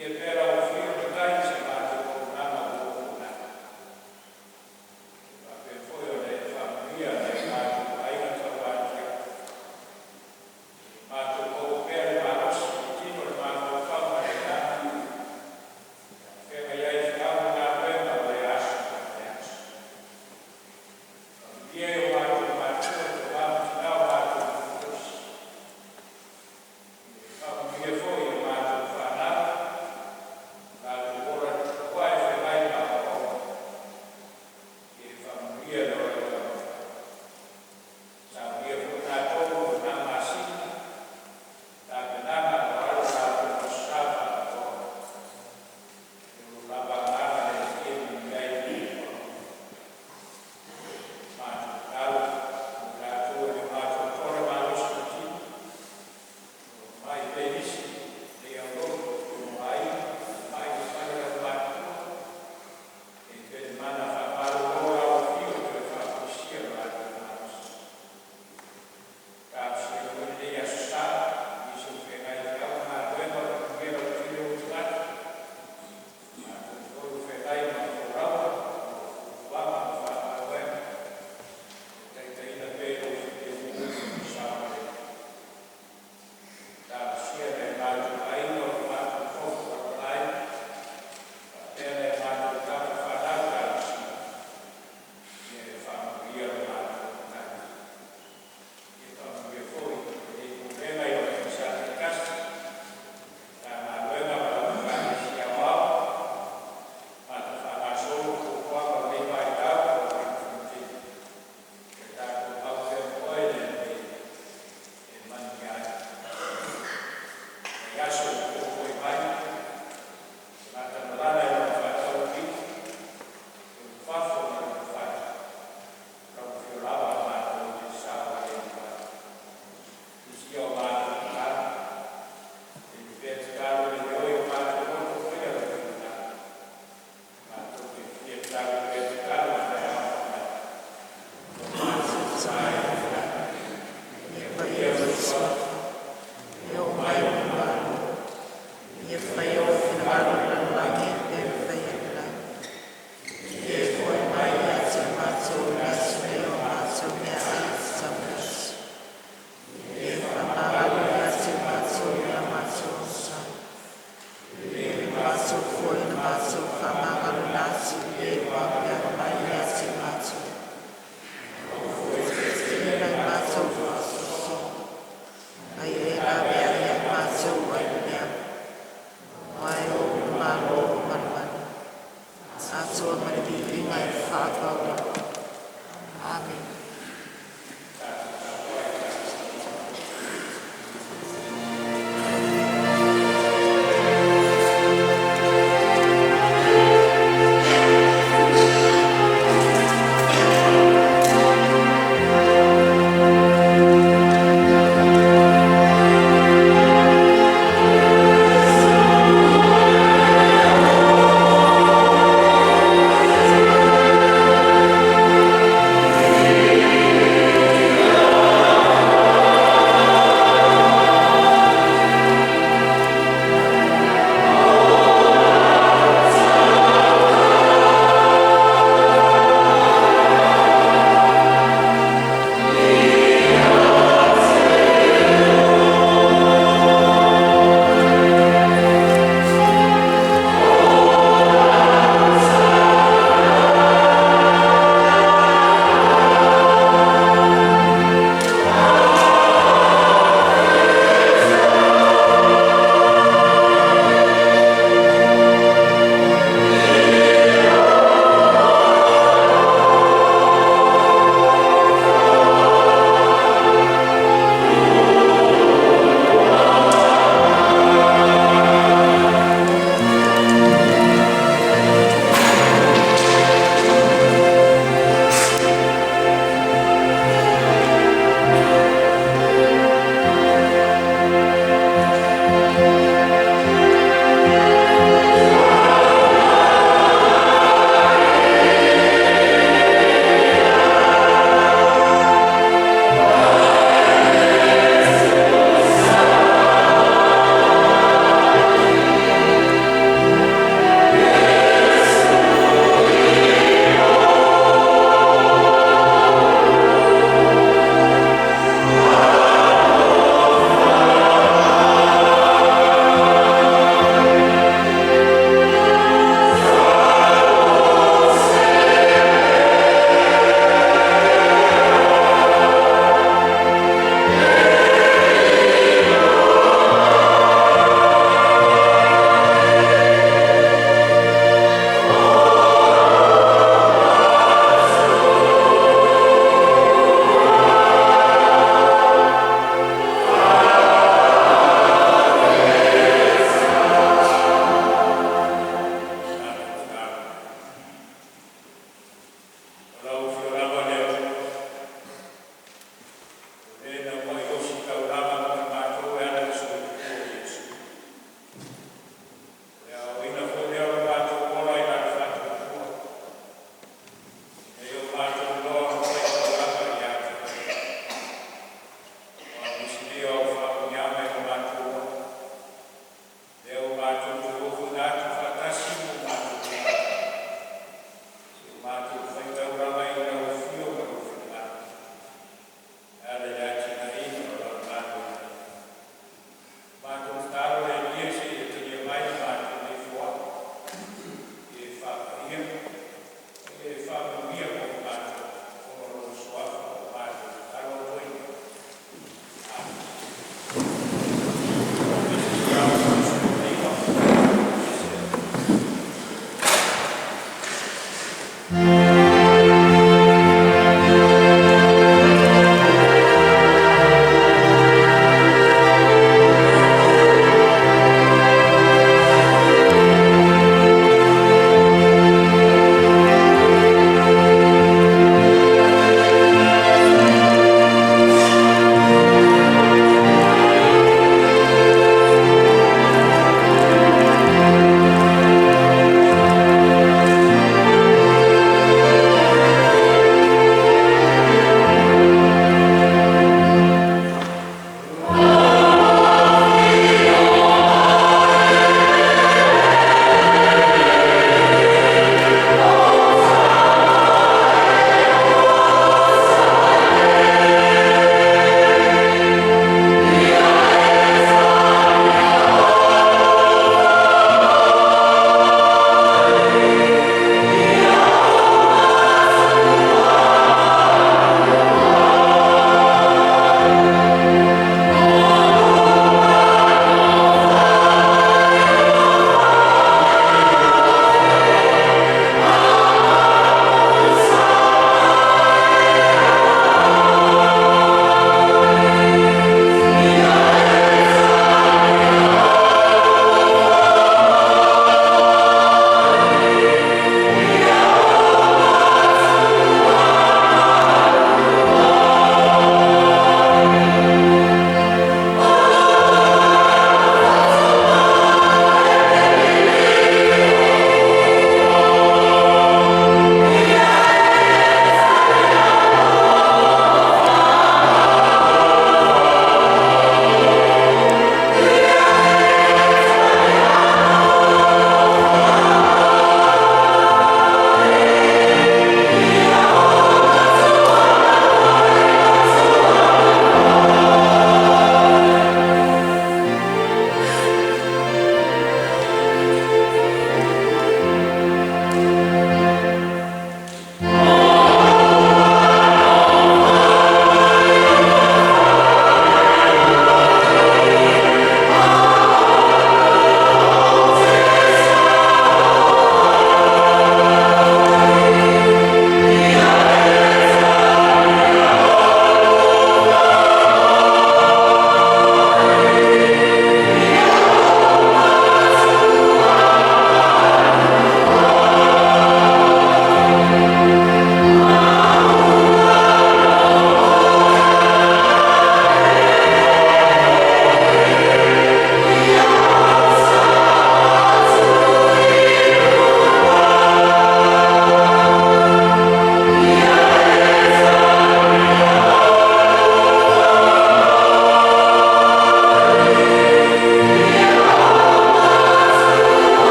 Ia,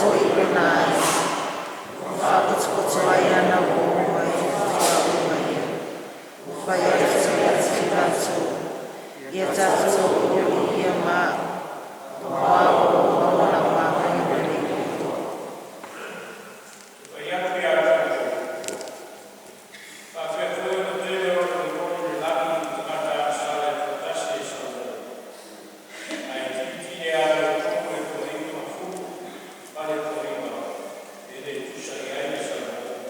foi i lona aiga, ua faapotopoto ai ana uoga i tuaoi ia. Ua fai atu ia te latou, “Ia tatou olioli ia ma a'u, aua ua ou maua lau mamoe ma le ivitu.” E atu ia te outou, e faapea foi ona tele o olioli i le lagi i tagata agasala e toatasi e salomai. Ae itiiti ea i a outou le toeaina mafuli ma le toeaina e le tusa i ai le salomai.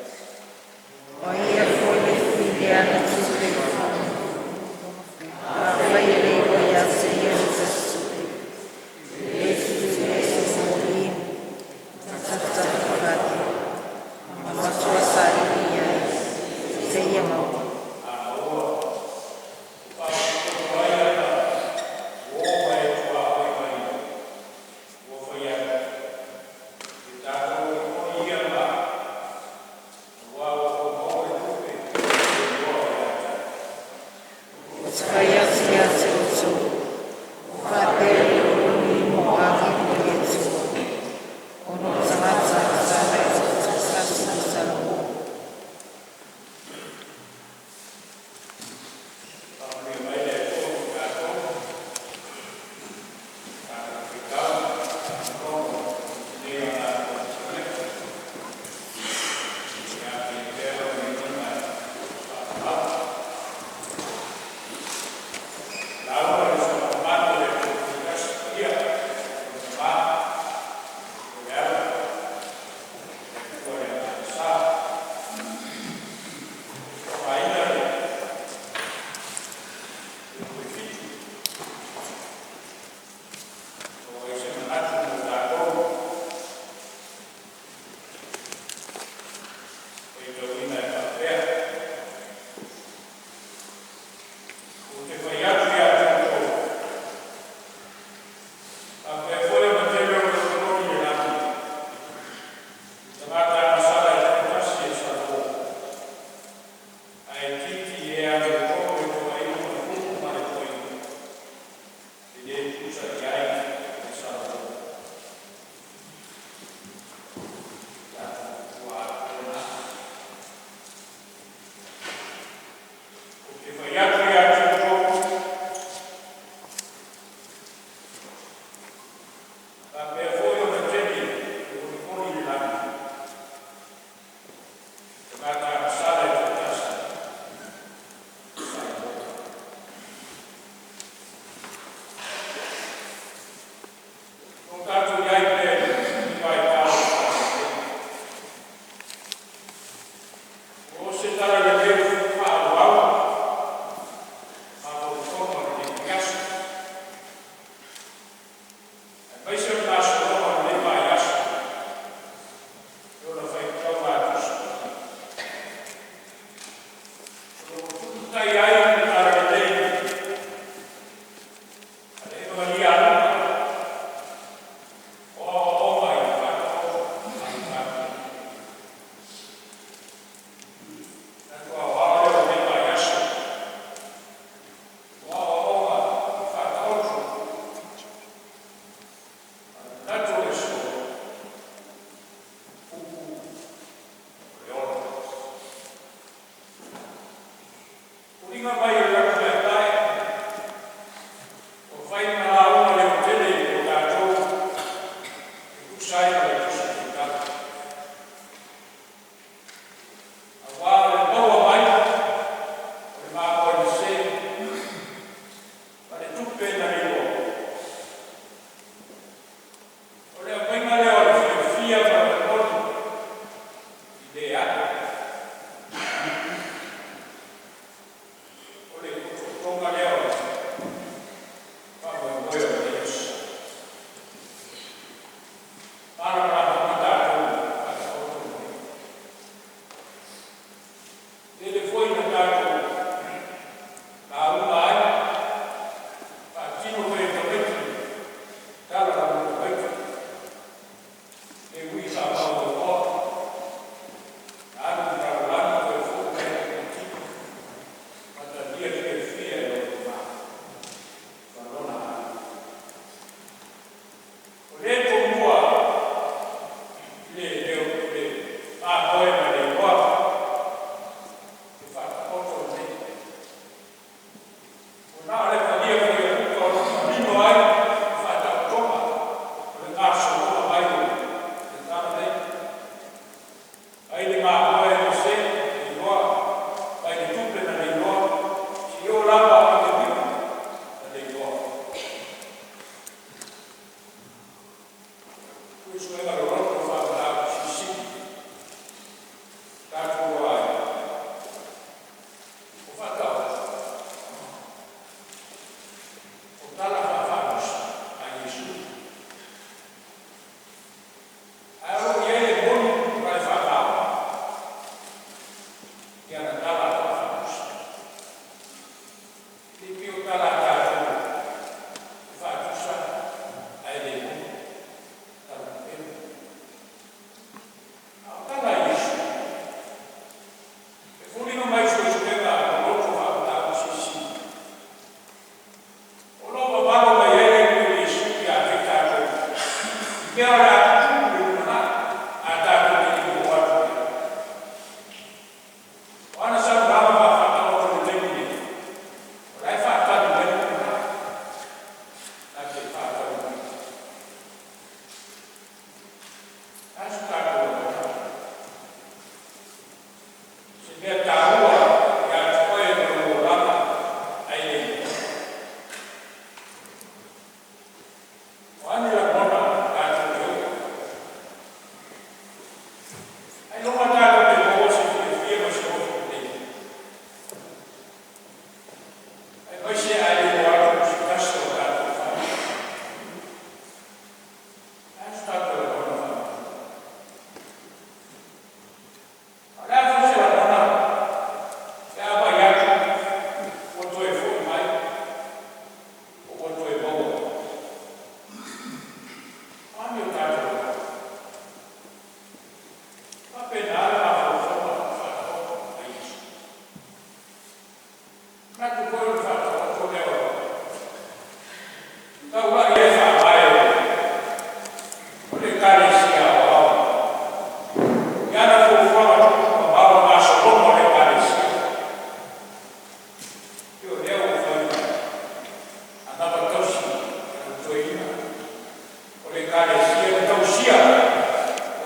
O ai foi e filiina tupe i fono, afai e le iloa ia te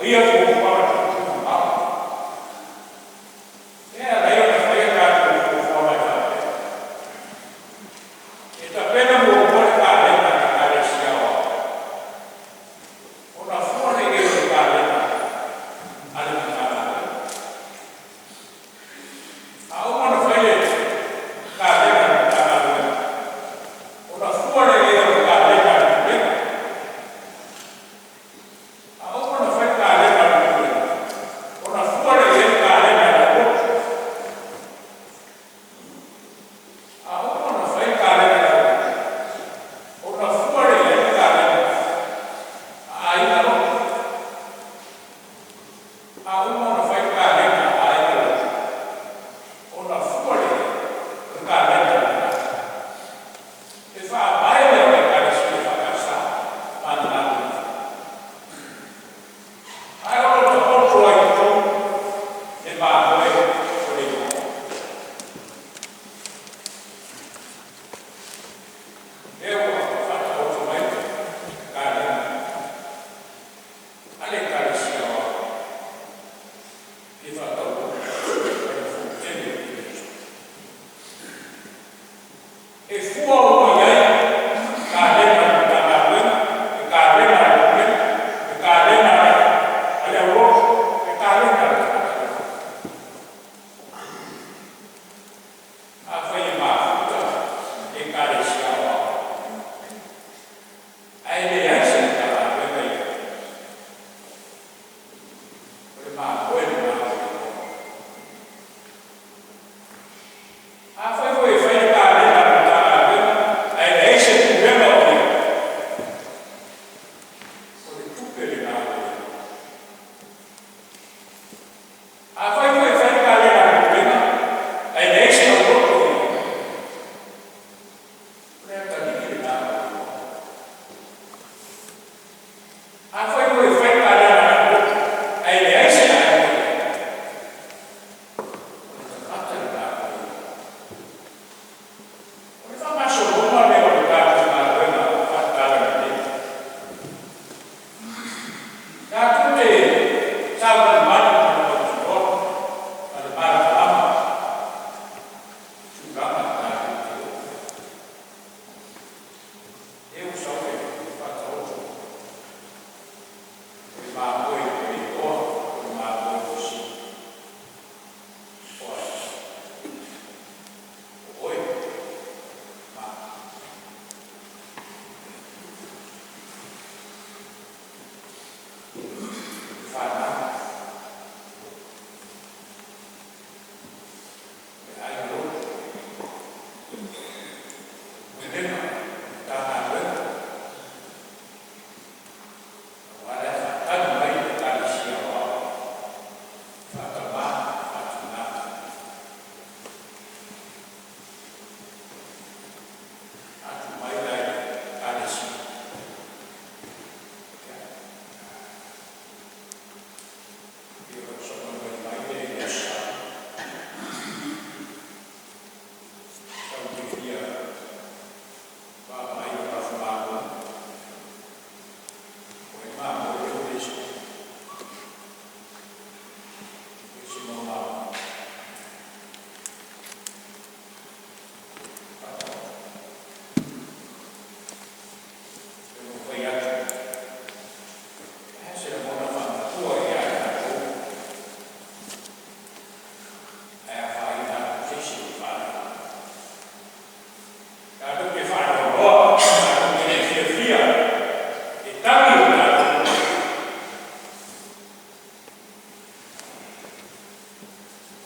ia fuafuaga tuutumamao. E ala ai ona faia tatou fuafuaga e faapea. E tapena muamua le kalena a le Ekalesia Aoao, ona fua lea i ai o le kalena a le Matagaluega. A uma ona fai le kalena a le Matagaluega, ona fua lea i ai o le kalena a le Pulega. A uma ona fai le kalena a le Pulega, ona fua lea i ai le kalena a le aulotu. A uma ona fai le kalena a le aulotu, ona fua lea i ai le kalena a aiga lotu. A uma ona fai le kalena a aiga lotu, ona fua lea i ai o le kalena a le Matagaluega. E faavae lea o le Ekalesia EFKS ma ana galuega fai. Ae o lo o taoto lava i totonu le mamoe o le igoa. Lea ua faataoto mai le kalena a le Ekalesia Aoao e fia faatauvaa ma le fonotele o lenei aso. E fua uma i ai kalena a le Matagaluega, le kalena a le Pulega, le kalena a le aulotu, le kalena a le Matagaluega. Afai e mafuta le Ekalesia Aoao ae leai se Matagaluega e i ai, o le mamoe lena o le igoa. Afai foi e fai le kalena a le Matagaluega ae leai se Pulega o i ai, o le tupe lena o le igoa. Afai foi e fai le kalena a le Pulega ae leai se aulotu o i ai, o le atalii lena o le igoa. Afai foi e fai le kalena a le aulotu ae leai se aiga o i ai, o le tagata lena o le igoa. O le faagasologa lea o le tatou galuega faale-Talalelei. Tatou te savalivali ma le mautinoa ma le malamalama i tulaga tatou te oo i ai. Lea ua sau le faataoto o le mamoe o le igoa o le mamoe osina. O ai? O oe ma au. Fanau, le aiga lotu, Pulega, Matagaluega, aua le faatali mai le Ekalesia Aoao, faa-tamā, faa-tinā. Atu mai la i le Ekalesia, ia, pei ona saunoa mai lea i le Aso Sa, tatou te fia vaavaai i le lafu mamoe. O ai mamoe lea ua le sii? E ese ma mamoe. Faataoto. E ono fai atu, e se lagona faamatua ia i tatou, ae afaina atu i se isi o le faalavelave. Tatou te faanoanoa, tatou te le fiafia e tagi o tatou loto.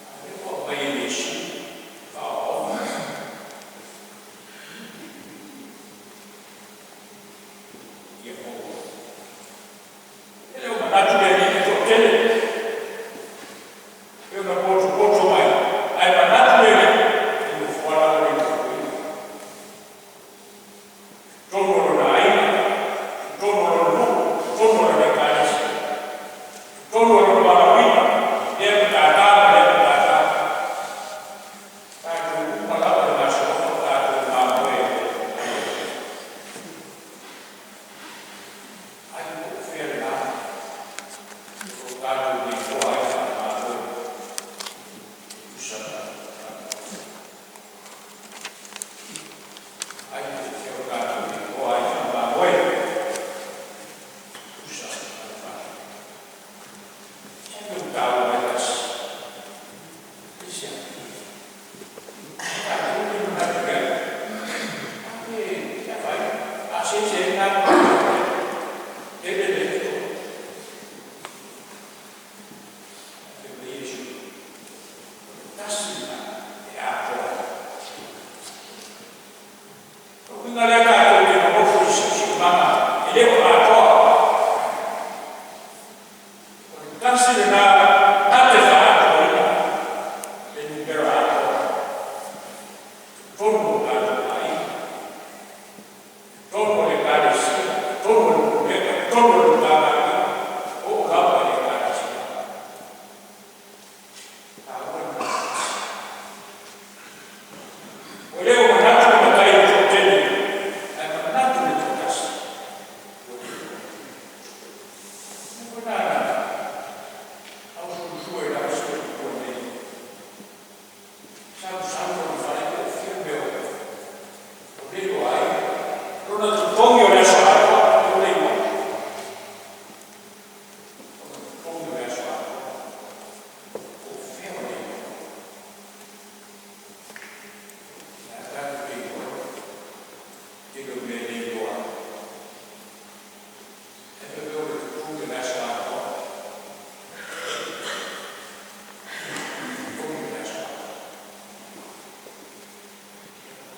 A o lea ua aumai e Iesu faaoaoga. Ia maua. E le o manatu le Alii e toatele, e ona potopoto mai, ae manatu le Alii i nofoa la ua le nofoia. Totonu o lona aiga, totonu o lona nuu, totonu o lona Ekalesia, totonu o lona valaauina, lea matata ma lea matata. Tatou uma lava le gasologa o tatou mamoe o le ai po o fea lena. Tasi lena na te fa'atoaina le numera atoa totonu o tatou aiga, totonu o le Ekalesia, totonu o le pulega, totonu o le Matagaluega, oo lava i le Ekalesia. Taua le tasi. Ua le o manatu le matai i le toatele, ae manatu i le toatasi. Ua lelei. O le mea foi lena na ausulusua i lau sui usufono nei, sausau lona fale po o fia mea o le iloa ai lona totogi o le aso atoa, lea ua le iloa. Lona totogi o le aso atoa, po o fea o le iloa. O le a tatou te iloa ai? Tele o mea e le iloa ai. Ae faimai o le totogi o le aso atoa. Totogi o le aso atoa.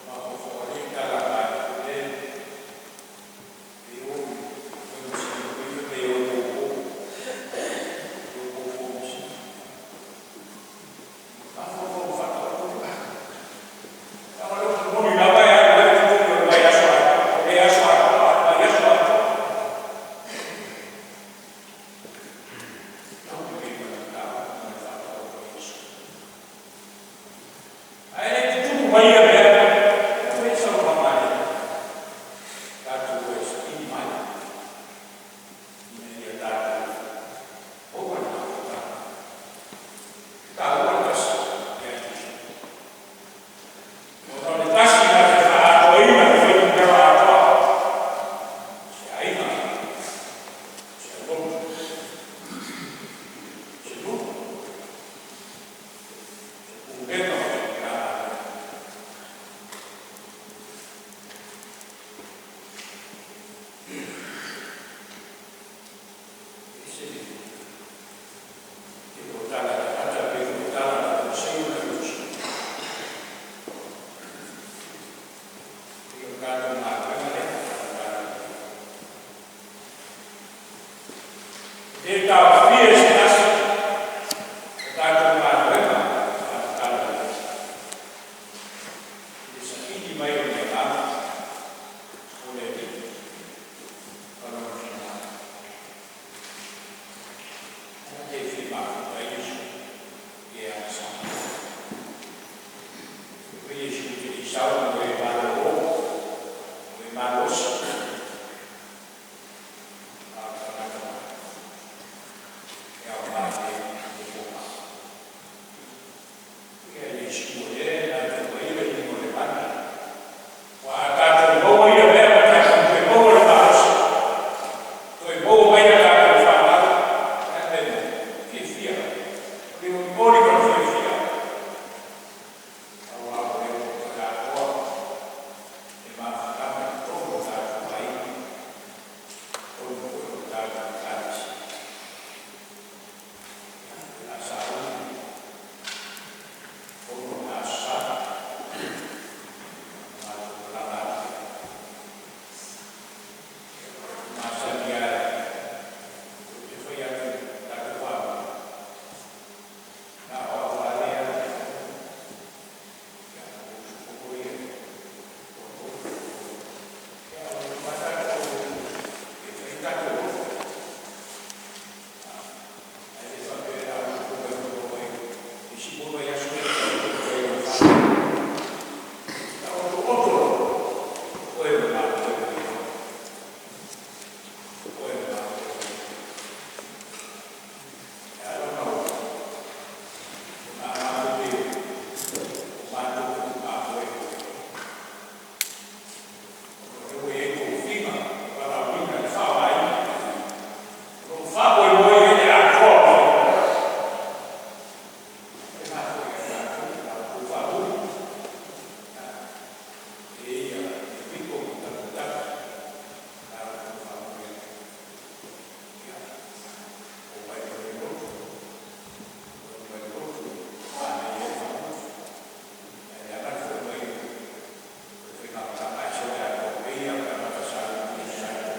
Mafaufau ai tala a le e o i faamasino foi ia, e o i popo, e o popo masini. Mafaufau faataoto. Leaga o lea upu moni lava e alu ai le totogi o le vaiaso atoa, o le aso atoa, a o le vaiaso atoa. Lau lelei ma le mataupu ma le faataoto a Iesu. Ae le i tutupu mai ia mea, fai mai saunoaga a le Alii, tatou o e saili mai ina ia tatou maua le mafutaga. E taua le tasi ia Iesu. Ona o le tasi na te fa'aatoaina le fuainumera atoa, se aiga, se lotu, se nuu, se pulega ma se Matagaluega. E ese le tele o tala a tagata pei foi o tala na Konesei na tusi. E o tatou galuega lea a tatou. E le taofia e se tasi o tatou galuega faatatala lelei. I le saili mai o le agaga o le Alii ma lona finagalo. Ae te fia mafuta ai Iesu i e agasala. Fai mai Iesu e te le i sau mo e malōlō, o e malosi, a o tagata e aoga i le fomai. Ia Iesu o lea na te maia i luga o le lagi. Ua a tatou maua ia mea ma tatou toe maua le malosi, toe maua mai a tatou fanau, le a le mea fiafia, o le olioli ma le fiafia. Auā o lea ua toe atoa le mafutaga i totonu o tatou aiga, totonu foi o tatou Ekalesia. Ia, o le a sauni fono o le Aso Sa, matou malaga atu. Ia, masani lava ou te fai atu i tatou faamai, na o au lava lea e alu i le fono. Ia, o uso foi ia e toatolu. Ia, o le lua tatou e fai tatou loto. Ae le faapea e usu mai mai isi mo vaiaso e fai o le fanau. Taoto oto oe ma matou mai. Oe ma matou mai. E ala ona o na matou te o matou mafoe. O le ua i ai tofiga valaauina le faaaogaina. O lo o faamoemoe i ai le atoa o le fuainumera. E mafoe ia tatou, la outou faamuli. E ia le pito ma tautala la outou faamuli atu. Ia, o mai ma le lotu, o mai le lotu, manaia ai le faamuli. Ae leaga le foi mai o le faigamalaga ae sau le atoa pei lava o tagata sa ulu sa i.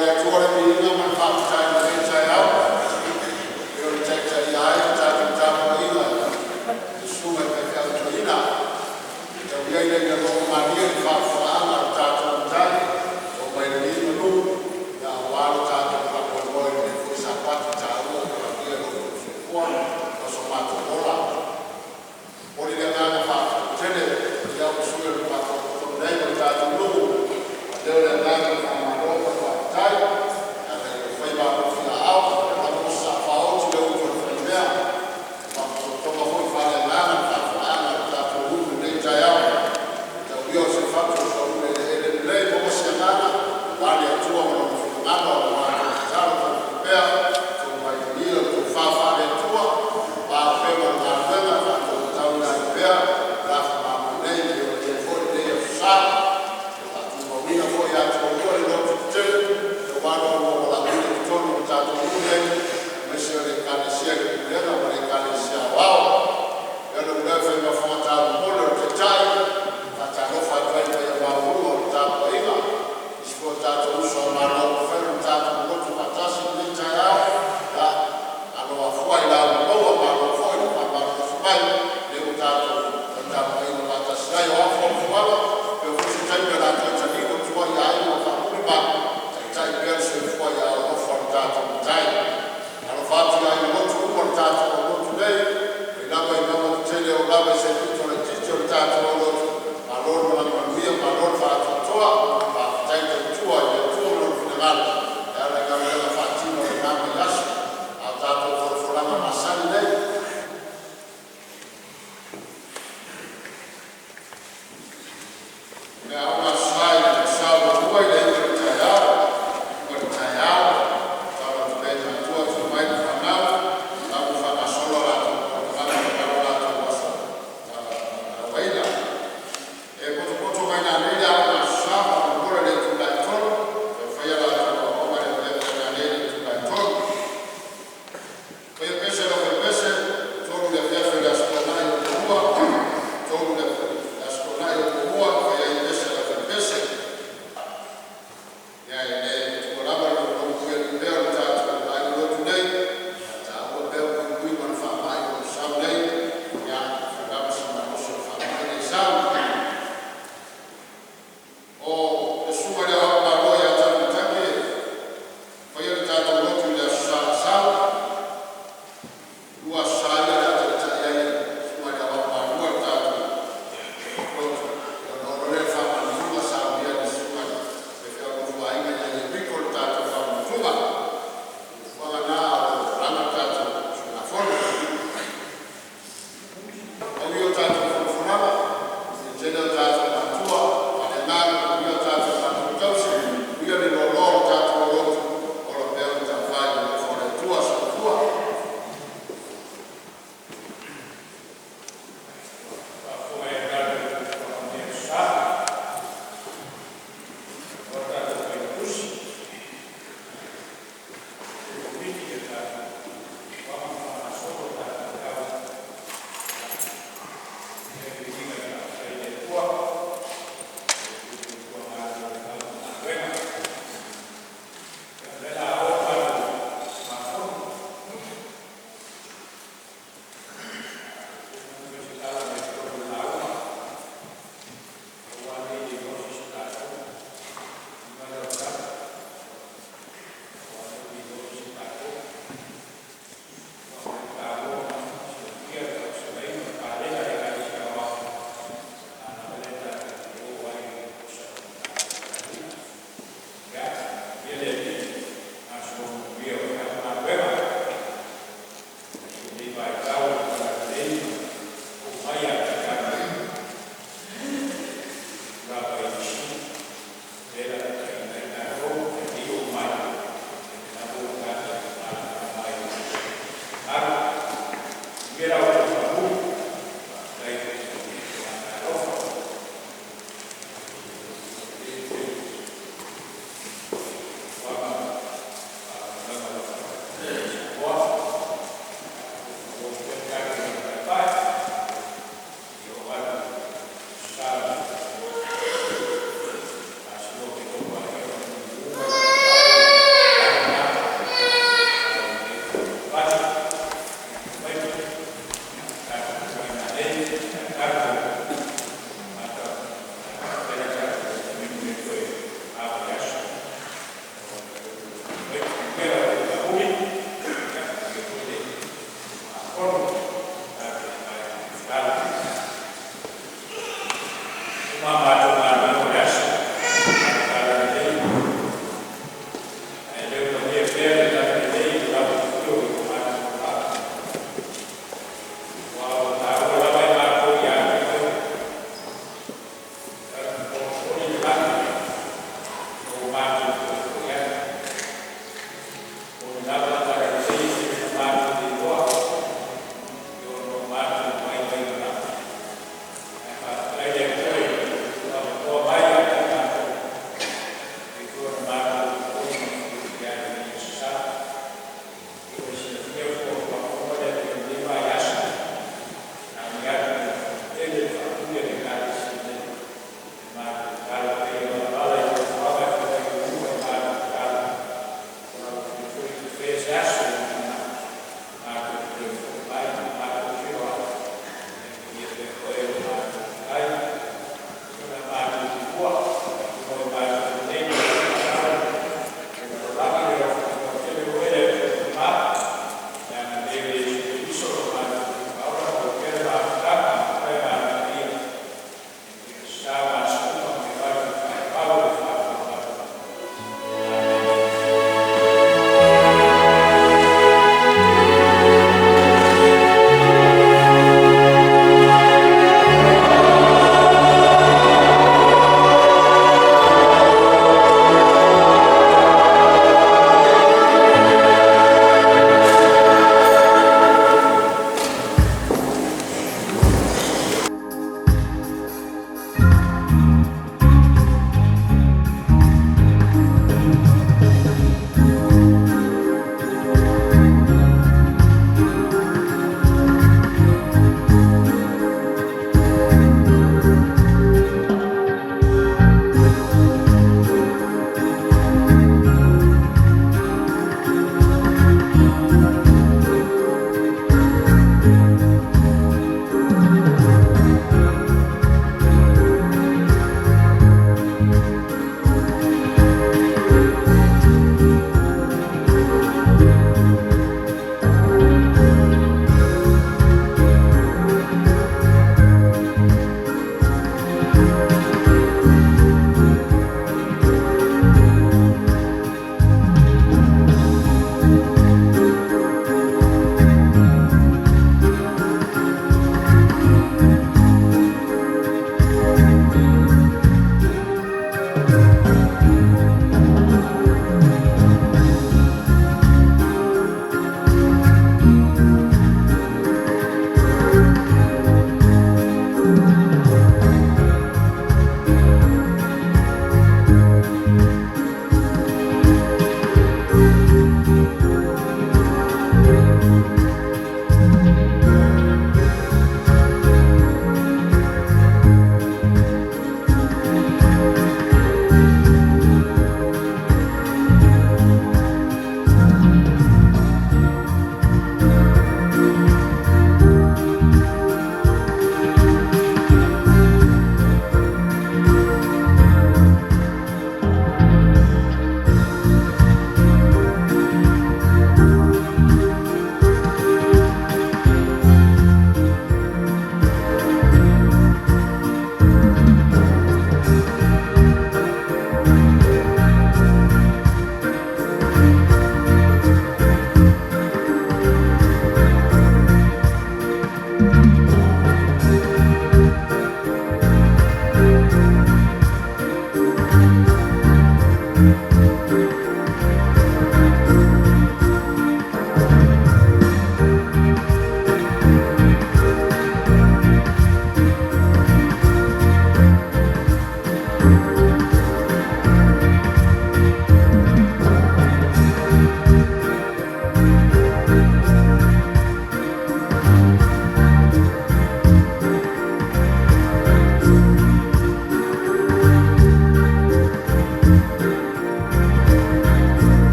le Atua le viiga ma le faafetai.